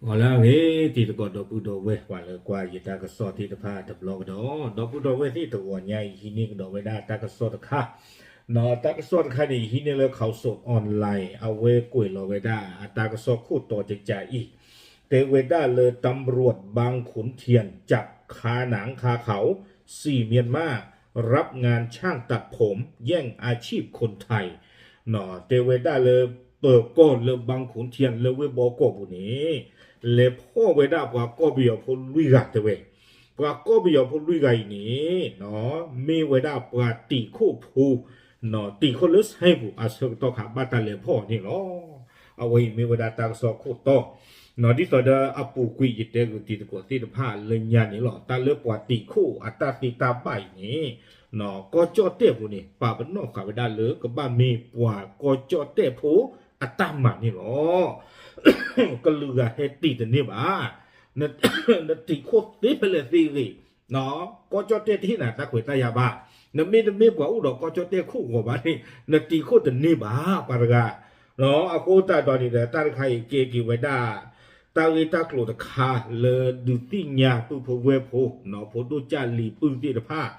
ဟါလၢအဂ့ၤ တံၤသကိးဒီပုၢ်ဒီဝဲၢ် ပှၤလၢကွၢ်ယတၢ်ကစီၣ်သ့ၣ်တဖၣ်တဘျီကဒီး, ဒီပုၢ်ဒီဝဲၢ်သ့ၣ်တဂီၤညါအံၤ ဟံးန့ၢ်ကဒီးဝဲဒၣ်တၢ်ကစီၣ်တခါ, တၢ်ကစီၣ်တခါန့ၣ် ယဟံးန့ၢ်လၢ ข่าวสดออนไลน์ အဝဲကွဲးလီၤဝဲဒၣ်အတၢ်ကစီၣ်ခိၣ်တီတကးအံၤ, တဲဝဲဒၣ်လၢ ตำรวจบางขุนเทียนจับคาหนังคาเขา สี่เมียนมา รับงานช่างตัดผม แย่งอาชีพคนไทย တဲဝဲဒၣ်လၢ ပၢၤကီၢ်လၢ บางขุนเทียน လၢဝ့ၢ်ဘီကီၢ်ပူၤန့ၣ် လဲၤဖီၣ်ဝဲဒၣ်ပှၤကီၢ်ပယီၤဖိလွံၢ်ဂၤတဲဝဲ, ပှၤကီၢ်ပယီၤဖိလွံၢ်ဂၤအံၤန့ၣ် မ့ၢ်ဝဲဒၣ်ပှၤတံာ်ခိၣ်ဖိ တံာ်ခိၣ်လၢဆဲပူၤအဆၢကတီၢ်ခါ ဘၣ်တၢ်လဲၤဖီၣ်န့ၣ်လီၤ. အဝဲအံၤမ့ၢ်ဝဲဒၣ်တၢ်ကစီၣ်ခိၣ်တီ, ဒ်သိးဒီးအပူၤကွံာ်ယတဲဂုာ်တံၤသကိးသ့ၣ်တဖၣ်လၢညါန့ၣ်လီၤ. တၢ်လၢပှၤတံာ်ခိၣ်အတၢ်သ့တၢ်ဘၣ်အံၤန့ၣ် ကီၢ်ကၠီၣ်တဲၣ်ဖိန့ၣ် ပာ်ပနီၣ်ဃာ်ဝဲဒၣ်လၢကဘၣ်မ့ၢ်ပှၤကီၢ်ကၠီၣ်တဲၣ်ဖိအတၢ်မၤန့ၣ်လီၤ. ကလုာ်ဂၤဟဲတံာ်တန့ၢ်ဘၣ်, နတံာ်ခိၣ်သ့ဖဲလဲၣ်သ့ဂ့ၤ, ကီၢ်ကၠီၣ်တဲၣ်တဟ့ၣ်နၤတၢ်ခွဲးတၢ်ယာ်ဘၣ်. နမ့တမ့ၢ်ပှၤအိၣ်ဒီးကီၢ်ကၠီၣ်တဲၣ်ခိၣ်ဂီၤဘၣ်န့ၣ် နတံာ်ခိၣ်တန့ၢ်ဘၣ် ပှၤတဂၤ. အဃိသတးဒီးန့ၣ်ဒီး တၢ်တခါအံၤကဲက့ၤဝဲဒၣ် တၢ်ဂ့ၢ်တၢ်ကျိၤတခါလၢဒုးသ့ၣ်ညါပုၢ်ဖိဝဲၢ်ဖိ ဖိဒိၣ်ကၢ်လံၤပုၢ်သ့ၣ်တဖၣ်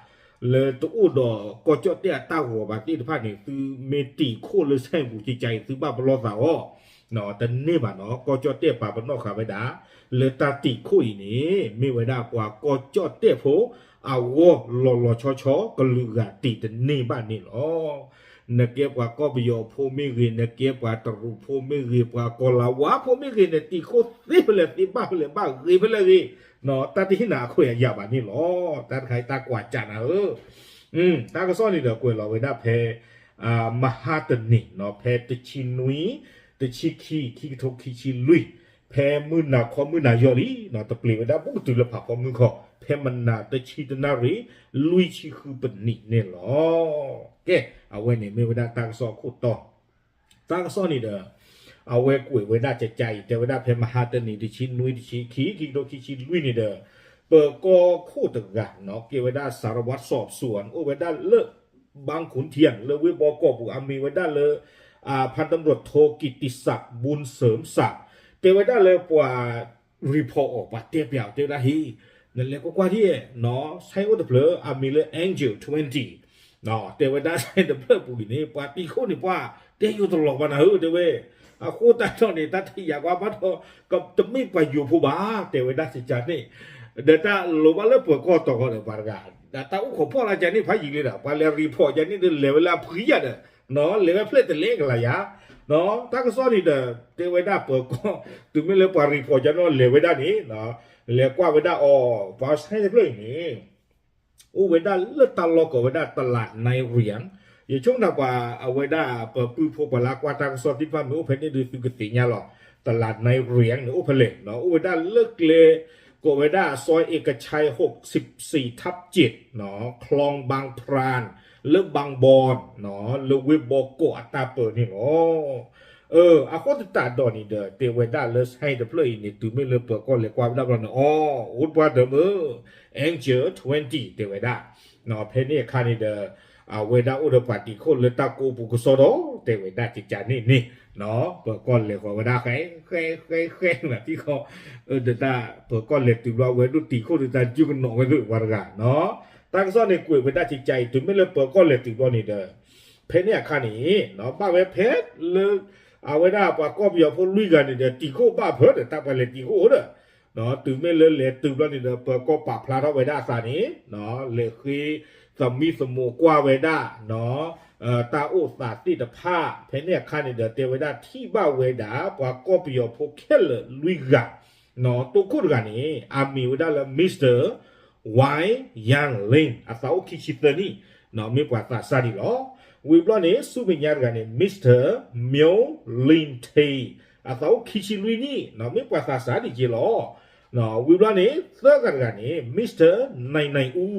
လၢတအိၣ်ဒီးကီၢ်ကၠီၣ်တဲၣ်အတၢ်ဂီၤဘၣ်သ့ၣ်တဖၣ်န့ၣ် သုမ့ၢ်တံာ်ခိၣ်လၢဆဲပူၤကကါအံၤ သုဘၣ်ပလီၢ်သးအီၤ တန့ၢ်ဘၣ်နီၤ. ကီၢ်ကၠီၣ်တဲၣ်ပာ်ပနီၣ်ဃာ်ဝဲဒၣ် လၢတၢ်တံာ်ခိၣ်အံၤန့ၣ် မ့ၢ်ဝဲဒၣ်ပှၤကီၢ်ကၠီၣ်တဲၣ်ဖိအဂီၢ်လီၤလီၤဆီဆီ ကလုာ်ဂၤတံာ်တန့ၢ်ဘၣ်န့ၣ်လီၤ. နကဲပှၤကီၢ်ပယီၤဖိမ့ၢ်ဂ့ၤ, နကဲပှၤတရူးဖိမ့ၢ်ဂ့ၤ, ပှၤကီၤလၤဝါဖိမ့ၢ်ဂ့ၤ, နတံာ်ခိၣ်သ့ဖဲလဲၣ်သ့ဘၣ်ဖဲလဲၣ်ဘၣ်ဂ့ၤဖဲလဲၣ်ဂ့ၤ, တၢ်တဟ့ၣ်နၤအခွဲးအယာ်ဘၣ်န့ၣ်လီၤ. တၢ်တခါအံၤတၢ်ကွၢ်ကၢ်နၤဧၢ တၢ်ကစီၣ်န့ၣ်ဒီးကွဲးလီၤဝဲဒၣ်ဖဲ မဟါတနံၤ ဖဲတဆံနွံ တဆံခံ ခံကထိခံဆံလွံၢ် ဖဲမုၢ်နၤခီမုၢ်နၤယီၢ်လံ, တပျံၤဝဲဒၣ်ဘူးကတုၤလၢဖးဖီမုၢ်ခီ ဖဲမနၤတဆံတနၣ်ရံၣ် လွံၢ်ဆံဃုပနံးန့ၣ်လီၤ. ကဲ အဝဲန့ၣ်မ့ၢ်ဝဲဒၣ်တၢ်ကစီၣ်အခိၣ်တီ တၢ်ကစီၣ်န့ၣ်ဒီး အဝဲကွဲးဝဲဒၣ်ကကါအံၤ တဲဝဲဒၣ်ဖဲမဟါတနံၤ တဆံနွံ တဆံခံ ခံကထိခံဆံလွံၢ်န့ၣ်ဒီး ပၢၤကီၢ်ခိၣ်တဂၤ ကဲဝဲဒၣ် สารวัตรสอบสวน အိၣ်ဝဲဒၣ်လၢ บางขุนเทียน လၢဝ့ၢ်ဘီကီၢ်ပူၤ အမံၤဝဲဒၣ်လၢ พันตำรวจโทกิตติศักดิ์ บุญเสริมศักดิ์ တဲဝဲဒၣ်လၢပှၤ report အီၤ ပှၤတဲပျးအီၤ တဲဝဲဒၣ်ဟ့ၣ် နလဲၤကွၢ်ကွၢ်ဒ် ဆဲအိၣ်တဖျၢၣ် အမံၤလၢ Angel twenty တဲဝဲဒၣ်ဆဲတဖျၢၣ်ပူၤအံၤန့ၣ် ပှၤတံာ်ခိၣ်န့ၣ် ပှၤတဲယိၤတလီၤပှၤနၤဧၢ တဲဝဲ, အဃိသတးဒီးန့ၣ် တၢ်တယာ်ကွၢ်ဘၣ်ဒီး တမ့ၢ်ပှၤယိၤဖိဘၣ် တဲဝဲဒၣ်စကန့ၣ်, ဒီးတၢ်လိၤဘၣ်လၢပၢၤကီၢ်တီၤဃီဒီးပှၤတဂၤ ဒီးတၢ်အိၣ်ခိးဖီၣ်လၢကန့ၣ်ဖးယံာ်လံဒီး ပှၤလဲၤ report ကန့ၣ်ဒီးလဲၤဝဲလၢအဖှံယၤဒီး လဲၤဝဲဖျဲၣ်တလဲကလၤယၤ တၢ်ကစီၣ်န့ၣ်ဒီး တဲဝဲဒၣ်ပၢၤကီၢ် တုၤမ့ၢ်လၢပှၤ report ကန့ၣ်လဲၤဝဲဒၣ်န့ၣ် လဲၤကွၢ်ဝဲဒၣ်အီၤ ပှၤဆဲတဖျၢၣ်အံၤန့ၣ် အိၣ်ဝဲဒၣ်လၢတၢ်လီၢ်ကိးဝဲဒၣ် ตลาดนายเหรียญ ယဆိကမိၣ်ပှၤအဝဲဒၣ်ပပုၢ်ဖိပှၤလၢကွၢ်တၢ်ကစီၣ်သ့ၣ်တဖၣ်မ့ၢ်အိၣ်ဖဲန့ၣ်ဒီးသုကသ့ၣ်ညါလီၤ. ตลาดนายเหรียญ န့ၣ်အိၣ်ဖဲလဲၣ် အိၣ်ဝဲဒၣ်လၢကျဲ ကိးဝဲဒၣ် ซอยเอกชัย หกสิบสี่ทับเจ็ด คลองบางพราน လၢ บางบอน လၢဝ့ၢ်ဘီကီၢ်အတၢ်ပၢန့ၣ်လီၤ. အဃိသတးဒီးန့ၣ်ဒီး တဲဝဲဒၣ်လၢဆဲတဖျၢၣ်အံၤန့ၣ် တုၤမ့ၢ်လၢပၢၤကီၢ်လဲၤကွၢ်ဝဲဒၣ်ဘျီန့ၣ် အိၣ်ပှၤတမုာ် Angel twenty တဲဝဲဒၣ် ဖဲန့ၣ်အခါန့ၣ်ဒီး အဝဲဒၣ်အိၣ်ဒီးပှၤတံာ်ခိၣ်လၢတၢ်ကိးပူၤကစီဒီ တဲဝဲဒၣ်ကကန့ၣ်န့ၣ် ပၢၤကီၢ်လဲၤဃီၤဝဲဒၣ်ဃဲ ဃဲ ဃဲ ဃဲ နၤသံဃီ ဒီးတၢ်ပၢၤကီၢ်လဲၤတုၤဘျီဝဲဒၣ်တံာ်ခိၣ်ဒီးတၢ်ယုၢ်ကနီၤဝဲဒၣ်ပှၤတဂၤ တၢ်ကစီၣ်န့ၣ်ကွဲးဝဲဒၣ်ကကအံၤ တုၤမ့ၢ်လၢပၢၤကီၢ်လဲၤတုၤဘျီန့ၣ်ဒီး ဖဲန့ၣ်အခါန့ၣ် ဘၣ်ဝဲဖဲလၢ အဝဲဒၣ်ပှၤကီၢ်ပယီၤဖိလွံၢ်ဂၤန့ၣ်ဒီး တံာ်ခိၣ်ဘၣ်ဖၢဒီး တၢ်ပှၤလဲၤတံာ်ခိၣ်အိၣ်ဒီး တုၤမ့ၢ်လၢလဲၤတုၤဘျီန့ၣ်ဒီး ပၢၤကီၢ်ပာ်ဖျါထီၣ်ဝဲဒၣ်အသးန့ၣ် လဲၤဃ့သမံသမိးကွၢ်ဝဲဒၣ် တၢ်အိၣ်သးသ့ၣ်တဖၣ် ဖဲန့ၣ်အခါန့ၣ်ဒီး တဲဝဲဒၣ်ထံၣ်ဘၣ်ဝဲဒၣ် ပှၤကီၢ်ပယီၤဖိခဲလၢာ်လွံၢ်ဂၤ တိခိၣ်တဂၤန့ၣ် အမံၤဝဲဒၣ်လၢ Mister Wai Yanling အသးအိၣ်ခံဆံသၢနံၣ် မ့ၢ်ပှၤသးစၢ်ဒံးလီၤ. ဝံၤဘျီန့ၣ် ဆူမဲာ်ညါတဂၤန့ၣ် Mister Myo Lin Te အသးအိၣ်ခံဆံလွံၢ်နံၣ် မ့ၢ်ပှၤသးစၢ်ဒံးက့လီၤ. ဝံၤဘျီန့ၣ် သၢဂၤတဂၤန့ၣ် Mister Nai Nai U,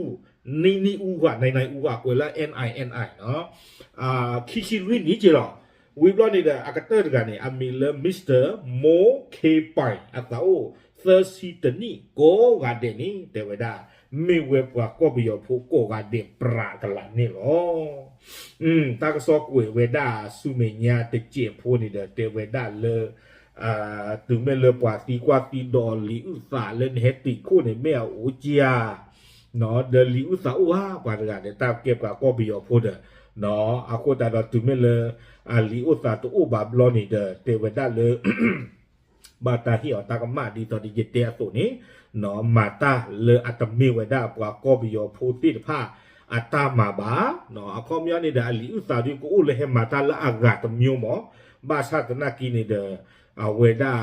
Ni Ni U ဧါ Nai Nai U ဧါ ကွဲးလၢ N I N I ခံဆံလွံၢ်နံၣ်က့လီၤ. ဝံၤဘျီန့ၣ်ဒီး အကတၢၢ်တဂၤန့ၣ် အမံၤလၢ Mister Mo Khe Pai အသးအိၣ်သၢဆံတနံၣ် ကိးဂၤဒဲးန့ၣ် တဲဝဲဒၣ် မ့ၢ်ဝဲပှၤကီၢ်ပယီၤဖိကိးဂၤဒဲးပြးကလာ်န့ၣ်လီၤ. တၢ်ကစီၣ်ကွဲးဝဲဒၣ်ဆူမဲာ်ညါတစဲးဖိန့ၣ်ဒီး တဲဝဲဒၣ်လၢ တုၤမ့ၢ်လၢပှၤသံကွၢ်သံဒိးလံာ်အုၣ်သးလၢနဟဲတံာ်ခိၣ်န့ၣ် မ့ၢ်အအိၣ်က့ဧါ, ဒီးလံာ်အုၣ်သးအိၣ်ဧါ, ပှၤတဂၤဒီးတၢ်ကဲပှၤကီၢ်ပယီၤဖိဒီး, အဃိသတးဒီးတုၤမ့ၢ်လၢ အလံာ်အိၣ်သးတအိၣ်ဘၣ်ဘျီန့ၣ်ဒီး တဲဝဲဒၣ်လၢ ဘၣ်တၢ်ဟ့ၣ်အီၤတၢ်ကမၣ်ဒ်သိးဒီးယတဲအသိးန့ၣ်, မၤတၢ်လၢအတမ့ၢ်ဝဲဒၣ်ပှၤကီၢ်ပယီၤဖိသ့ၣ်တဖၣ်အတၢ်မၤဘၣ်, အခီပညီန့ၣ်ဒီး အလံာ်အုၣ်သးဒုကအိၣ်လၢဟဲမၤတၢ်လၢအဂၤတမျိုးမး, ဘၣ်ဆၣ်သနာ်က့န့ၣ်ဒီး အဝဲဒၣ်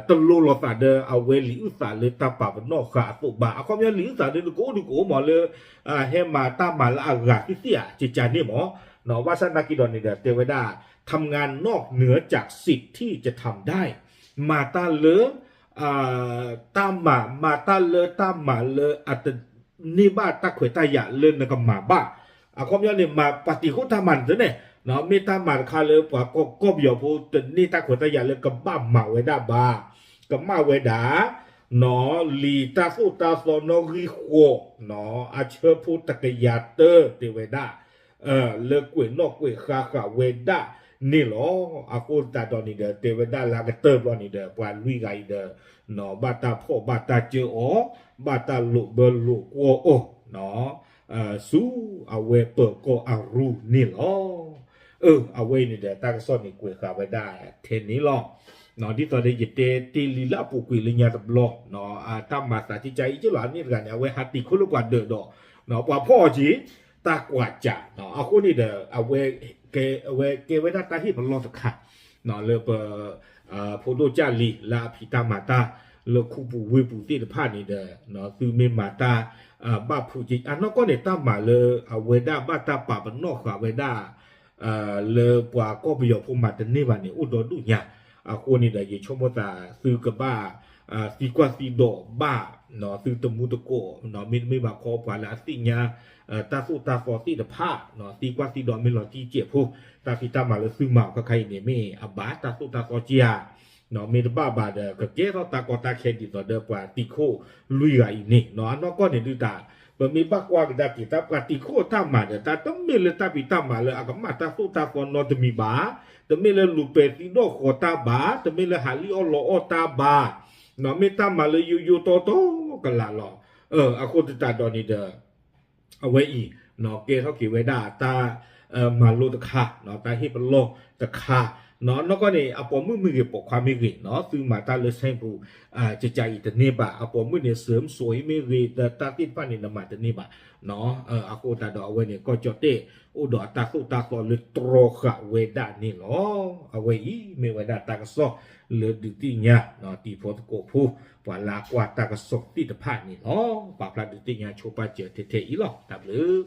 တလိၤလိာ်သးဒီးအဝဲလံာ်အုၣ်သးလၢတၢ်ပာ်ပနီၣ်ဃာ်အသိးဘၣ်. အခီပညီလံာ်အုၣ်သးဒုကအိၣ်ဒုကအိၣ်မးလၢ ဟဲမၤတၢ်မၤလၢအဂၤသ့ၣ်သ့ၣ်ဧါ ကကန့ၣ်မး, ဘၣ်ဆၣ်သနာ်က့ဒီးန့ၣ်ဒီး တဲဝဲဒၣ် ทำงานนอกเหนือจากสิทธิ์ที่จะทำได้ မၤတၢ်လၢ တၢ်မၤ မၤတၢ်လၢတၢ်မၤလၢအတန့ၢ်ဘၣ်တၢ်ခွဲးတၢ်ယာ်လၢနကမၤဘၣ်. အခီပညီန့ၣ် မၤပှၤတံာ်ခိၣ်တၢ်မၤန့ၣ်တန့ၣ်, မ့ၢ်တၢ်မၤတခါလၢပှၤကီၢ်ပယီၤဖိတန့ၢ်တၢ်ခွဲးတၢ်ယာ်လၢကဘၣ်မၤဝဲဒၣ်ဘၣ်, ကမၣ်ဝဲဒၣ် လံာ်တၢ်သိၣ်တၢ်သီနီၣ်ဂံၢ်ဃိး, အဆၢဖိတကယၤတၢ တဲဝဲဒၣ် လၢကွဲးနီၣ်ကွဲးဃါဃာ်ဝဲဒၣ်န့ၣ်လီၤ. အဃိသတးဒီးန့ၣ်ဒီး တဲဝဲဒၣ်လၢအကတၢၢ်ဘျီန့ၣ်ဒီး ပှၤလွံၢ်ဂၤအံၤဒီး ဘၣ်တၢ်ဖီၣ်ဘၣ်တၢ်စၢအီၤ, ဘၣ်တၢ်လိာ်ဘၢလိာ်ကွီၢ်အီၤ ဆူအဝဲပၢၤကီၢ်အရူၢ်န့ၣ်လီၤ. အၢ အဝဲအံၤန့ၣ်ဒီး တၢ်ကစီၣ်န့ၣ်ကွဲးဃာ်ဝဲဒၣ်ထဲန့ၣ်လီၤ. ဒ်သိးဒီးယတဲတ့ၢ်လံလၢအပူၤကွံာ်လၢညါတဘျီ, တၢ်မၤသးကကါအံၤက့လီၤ အန့ၣ်တဂၤန့ၣ် အဝဲဟးတံာ်ခိၣ်လၢပှၤဒၢးဒီး ပှၤဖီၣ်အီၤက့ၤ တၢ်ကွၢ်ကၢ်, အဃိန့ၣ်ဒီး အဝဲ အဝဲကဲဝဲဒၣ်တၢ်ဟ့ၣ်ပလီၢ်တခါ လၢပ ဖိဒိၣ်ကၢ်လံၤလၢအဖံးတၢ်မၤတၢ် လၢခူပူၤဝ့ၢ်ပူၤသ့ၣ်တဖၣ်န့ၣ်ဒီး သုမ့ၢ်မၤတၢ် ဘၣ်ဖုးက့ၤ အနီၢ်ကီၢ်န့ၣ် တၢ်မၤလၢအဝဲဒၣ်ဘၣ်တၢ်ပာ်ပနီၣ်ဃာ်ဝဲဒၣ် လၢပှၤကီၢ်ပယီၤဖိမၤတန့ၢ်ဘၣ်န့ၣ် အိၣ်ဒီဒူၣ်ညါ, အဃိန့ၣ်ဒီး ယဆိကမိၣ်သးသုကဘၣ် သံကွၢ်သံဒိးဘၣ် သုတမူတကိး မ့တမ့ၢ်ဘၣ်ခီပှၤလၢအသ့ၣ်ညါ တၢ်သိၣ်တၢ်သီသ့ၣ်တဖၣ် သံကွၢ်သံဒိးမ့ၢ်လီၤတံၢ်စဲးဖိ တၢ်ဖံးတၢ်မၤလၢသုမၤအီၤခါခါအံၤန့ၣ် မ့ၢ်အဘၣ်တၢ်သိၣ်တၢ်သီက့ဧါ မ့ၢ်တဘၣ်ဘၣ်ဒီး ကကဲထီၣ်တၢ်ကီတၢ်ခဲဒ်သိးဒီးပှၤတံာ်ခိၣ်လွံၢ်ဂၤအံၤန့ၣ် အနီၢ်ကီၢ်န့ၣ်ဒုးတၢ် ပမ့ၢ်ဘၣ်ကွၢ်ကဒါက့ၤတၢ်ပှၤတံာ်ခိၣ်အတၢ်မၤဒီး တၢ်တမ့ၢ်လၢတၢ်ဖံးတၢ်မၤလၢအကမၣ်တၢ်သိၣ်တၢ်သီနီတမံၤဘၣ်, တမ့ၢ်လၢလူၤပဲာ်သံဒီၣ်ဃီၤတၢ်ဘၣ်, တမ့ၢ်လၢဟးလံၣ်အီၣ်လီအီၣ်တၢ်ဘၣ်, မ့ၢ်တၢ်မၤလၢယိယိတီတီကလာ်လီၤ. အဃိသတးဒီးန့ၣ်ဒီး အဝဲအံၤ ကဲထီၣ်က့ၤဝဲဒၣ်တၢ်မၤလိတခါ, တၢ်ဟ့ၣ်ပလီၢ်တခါ, နီၢ်ကီၢ်န့ၣ် အပိာ်မုၣ်မ့ၢ်ဂ့ၤ ပိာ်ခွါမ့ၢ်ဂ့ၤ သုမၤတၢ်လၢဆဲပူၤ ကကါအံၤတန့ၢ်ဘၣ်, အပိာ်မုၣ်န့ၣ် စၢၤမစီၤအံၤမ့ၢ်ဂ့ၤ တၢ်သ့ၣ်တဖၣ်န့ၣ် နမၤတန့ၢ်ဘၣ်. အဃိသတးဒီးအဝဲန့ၣ် ကီၢ်ကၠီၣ်တဲၣ် အိၣ်ဒီးအတၢ်သိၣ်တၢ်သီလၢတြီဃာ်ဝဲဒၣ်န့ၣ်လီၤ. အဝဲအံၤမ့ၢ်ဝဲဒၣ်တၢ်ကစီၣ်လၢဒုးသ့ၣ်ညါ တံၤဖိသကိးဖိ ပှၤလၢအကွၢ်တၢ်ကစီၣ်သ့ၣ်တဖၣ်န့ၣ်လီၤ. ပာ်ဖျါဒုးသ့ၣ်ညါဆိပာ်စၢၤထဲထဲအံၤလီၤ. တၢ်ဘျုး